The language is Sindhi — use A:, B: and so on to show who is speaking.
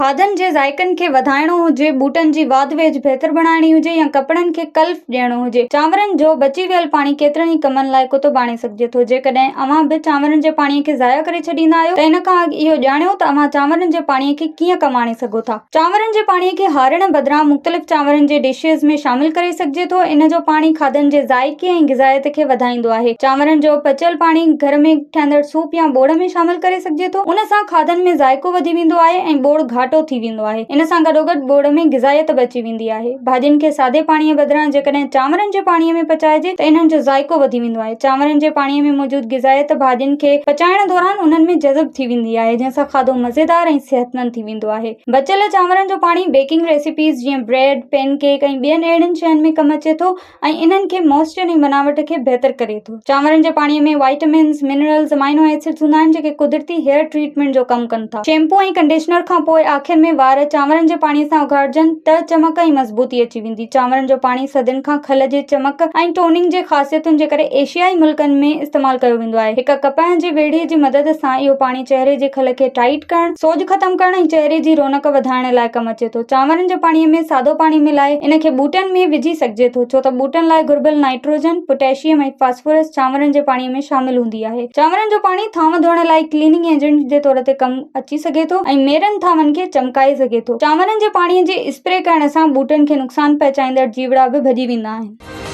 A: کاڌن جي ذائقن کي وڌائڻو هجي، ٻوٽن جي واڌ ويجهه بهتر بڻائڻي هجي يا ڪپڙن کي ڪلف ڏيڻو هجي، چانورن جو بچي ويل پاڻي ڪيترن ئي ڪمن لاء ڪتب آڻي سگهجي ٿو. جيڪڏهن اوهان به چانورن جي پاڻي کي ضايع ڪري ڇڏيندا آهيو ته ان کان اڳ اهو ڄاڻيو ته اوهان چانورن جي پاڻي کي ڪيئن ڪم آڻي سگهو ٿا. چانورن جي پاڻي کي هارڻ بدران مختلف چانورن جي ڊشز ۾ شامل ڪري سگهجي ٿو. ان جو پاڻي کاڌن جي ذائقي ۽ غذائيت کي وڌائيندو آهي. چانورن جو بچيل پاڻي گهر ۾ ٺهندڙ سوپ يا ٻوڙ ۾ شامل ڪري سگهجي ٿو. ان سان کاڌن ۾ ذائقو وڌي ويندو آهي ۽ ٻوڙ گهاٽو ٿي ويندو آهي. ان سان گڏوگڏ ٻوڙ ۾ غذائيت به اچي ويندي آهي. ڀاڄين کي سادي پاڻيء بدران جيڪڏهن چانورن جي پاڻيء ۾ پچائجي ته انهن جو ذائقو وڌي ويندو آهي. چانورن جي پاڻيء ۾ موجود غذائيت ڀاڄين کي پچائڻ دوران انهن ۾ جذب ٿي ويندي آهي، جنهن سان کاڌو مزيدار ۽ صحتمند ٿي ويندو آهي. بچيل چانورن جو پاڻي بيڪنگ ريسيپيز جيئن بريڊ، پين ڪيڪ ۽ ٻين اهڙين شين ۾ ڪم اچي ٿو. ۽ انهن کي موئسچر ۽ بناوٽ کي بهتر ڪري ٿو. چانورن جي پاڻي ۾ وائٽمنز، منرلز، امائنو ايسڊز هوندا آهن جيڪي قدرتي هيئر ٽريٽمينٽ جو ڪم ڪن ٿا. شيمپو ۽ ڪنڊيشنر کان پوء آخر ۾ وار چانورن جي پاڻي سان اگهاڙجن ته چمڪ ۽ مضبوطي اچي ويندي. چانورن جو پاڻي صدين کان کل جي چمڪ ۽ ٽوننگ جي خاصيتن جي ڪري ايشيائي ملڪن ۾ استعمال ڪيو ويندو آهي. هڪ ڪپهه جي ويڙهي جي مدد سان اهو پاڻي چهري جي کل کي ٽائيٽ ڪرڻ، سوڄ ختم ڪرڻ ۽ چهري جي رونق وڌائڻ لاء ڪم اچي ٿو. چانورن جي پاڻي ۾ سادو پاڻي ملائي ان کي ٻوٽن ۾ وجهي سگهجي ٿو، ڇو ته ٻوٽن لاء گهربل نائٽروجن، پوٽيشيم ۽ فاسفورس چانورن جي پاڻي ۾ شامل هوندي آهي. چانورن جو پاڻي ٿانو ڌوئڻ لاء ڪليننگ ايجنٽ جي طور تي ڪم اچي سگهي ٿو ۽ ميرن ٿانون کي چمڪائي سگهي ٿو. چانورن جي پاڻي جي اسپري ڪرڻ سان ٻوٽن کي نقصان پهچائيندڙ جيوڙا به ڀڄي ويندا آهن.